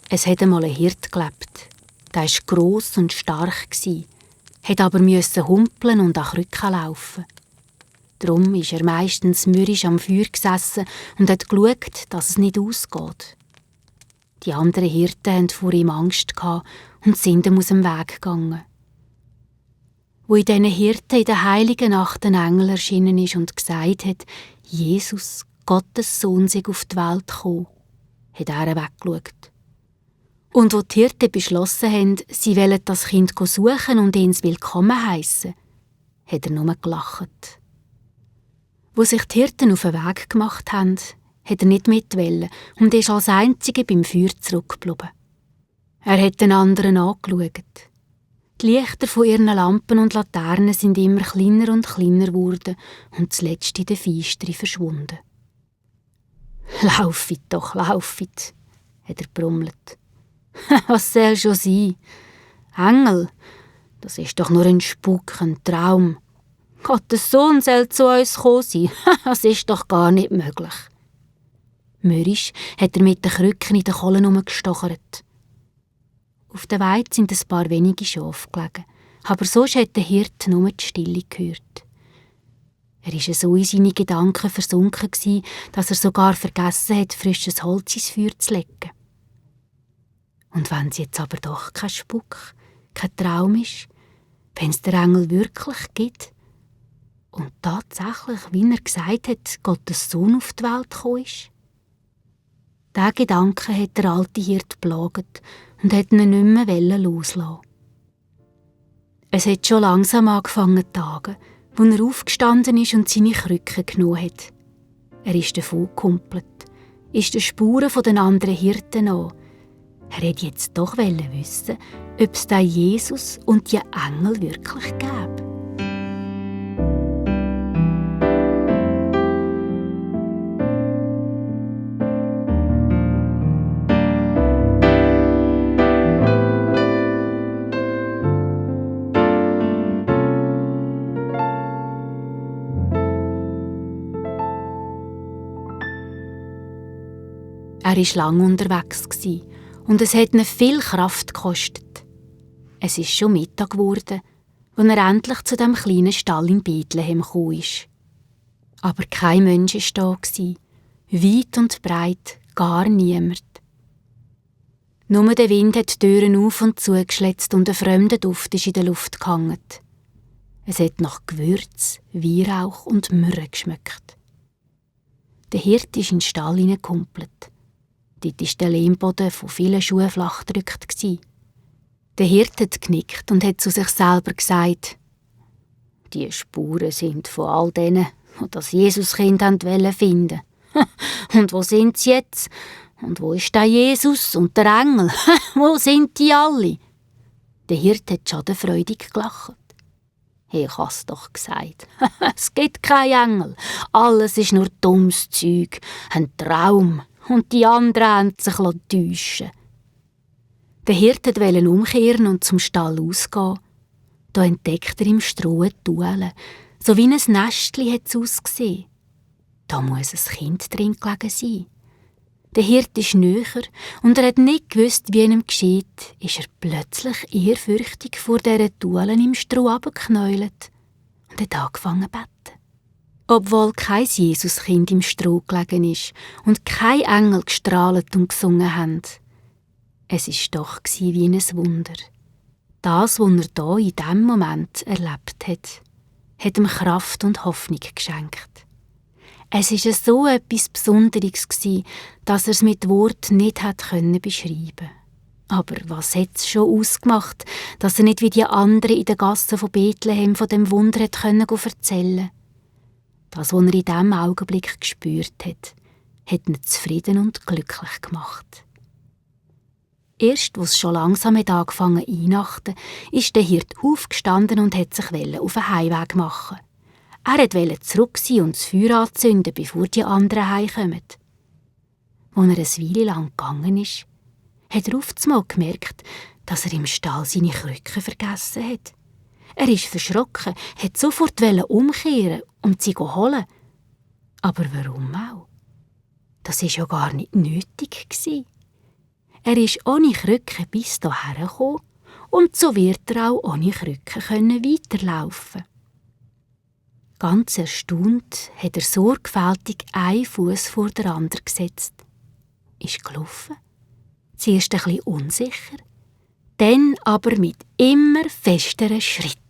Es hat einmal ein Hirt gelebt. Der war gross und stark, hat aber humpeln und an Krücken laufen. Darum ist er meistens mürrisch am Feuer gesessen und hat geschaut, dass es nicht ausgeht. Die anderen Hirten hatten vor ihm Angst und sind ihm aus dem Weg gegangen. Wo in diesen Hirten in der heiligen Nacht ein Engel erschienen ist und gesagt hat, Jesus, Gottes Sohn, sei auf die Welt gekommen, hat er weggeschaut. Und wo die Hirten beschlossen haben, sie wollen das Kind suchen und ihn willkommen heissen, hat er nur gelacht. Wo sich die Hirten auf den Weg gemacht haben, hat er nicht mitwollen und ist als Einzige beim Feuer zurückgeblieben. Er hat den anderen angeschaut. Die Lichter von ihren Lampen und Laternen sind immer kleiner und kleiner geworden und zuletzt in der Feistere verschwunden. «Laufit doch, laufit», hat er brummelt. «Was soll schon sein? Engel, das ist doch nur ein Spuk, ein Traum. Gottes Sohn soll zu uns gekommen sein. Das ist doch gar nicht möglich.» Mürrisch hat er mit den Krücken in den Kohlen herumgestochert. Auf der Weide sind ein paar wenige Schafe gelegen, aber sonst hat der Hirt nur die Stille gehört. Er war so in seine Gedanken versunken, dass er sogar vergessen hat, frisches Holz ins Feuer zu legen. Und wenn es jetzt aber doch kein Spuk, kein Traum ist, wenn es den Engel wirklich gibt und tatsächlich, wie er gesagt hat, Gottes Sohn auf die Welt gekommen ist? Diesen Gedanken hat der alte Hirt geplagt und hat ihn nicht mehr loslassen. Es hat schon langsam angefangen zu tagen, als er aufgestanden ist und seine Krücke genommen hat. Er ist davongekumpelt, ist den Spuren der anderen Hirten nach. Er wollte jetzt doch wissen, ob es den Jesus und die Engel wirklich gäbe. Er war lange unterwegs und es hat ihn viel Kraft gekostet. Es ist schon Mittag geworden, als er endlich zu dem kleinen Stall in Bethlehem gekommen ist. Aber kein Mensch war da, weit und breit gar niemand. Nur der Wind hat die Türen auf und zugeschletzt und ein fremder Duft ist in der Luft gehangen. Es hat nach Gewürz, Weihrauch und Myrrhe geschmeckt. Der Hirt ist in den Stall hineingekumpelt. Dort war der Lehmboden von vielen Schuhen flach gedrückt. Der Hirt hat genickt und hat zu sich selber gesagt, «Die Spuren sind von all denen, die das Jesuskind finden wollten. Und wo sind sie jetzt? Und wo ist der Jesus und der Engel? Wo sind die alle?» Der Hirt hat schadenfreudig gelacht. «Ich hab's doch gesagt. Es gibt keinen Engel. Alles ist nur dummes Zeug, ein Traum. Und die anderen haben sich täuschen. Der Hirt wollte umkehren und zum Stall ausgehen. Da entdeckt er im Stroh eine Tuele. So wie ein Nestchen hat es ausgesehen. Da muss ein Kind drin gelegen sein. Der Hirt ist näher und er hat nicht gewusst, wie ihm geschieht, ist er plötzlich ehrfürchtig vor dieser Tuele im Stroh runtergeknäult und hat angefangen zu beten. Obwohl kein Jesuskind im Stroh gelegen ist und kein Engel gestrahlt und gesungen haben. Es war doch wie ein Wunder. Das, was er hier in diesem Moment erlebt hat ihm Kraft und Hoffnung geschenkt. Es war so etwas Besonderes, dass er es mit Worten nicht beschreiben konnte. Aber was hat es schon ausgemacht, dass er nicht wie die anderen in den Gassen von Bethlehem von dem Wunder erzählen konnte? Das, was er in diesem Augenblick gespürt hat ihn zufrieden und glücklich gemacht. Erst, als es schon langsam angefangen hat einnachten, ist der Hirt aufgestanden und hat sich auf den Heimweg machen. Er wollte zurück sein und das Feuer anzünden, bevor die anderen heimkommen. Als er eine Weile lang gegangen ist, hat er auf einmal gemerkt, dass er im Stall seine Krücke vergessen hat. Er ist verschrocken, hat sofort umkehren und sie holen. Aber warum auch? Das war ja gar nicht nötig. Er ist ohne Krücke bis hierher gekommen und so wird er auch ohne Krücke weiterlaufen. Ganz erstaunt hat er sorgfältig einen Fuß vor den anderen gesetzt. Ist gelaufen. Zuerst ein bisschen unsicher, dann aber mit immer festeren Schritten.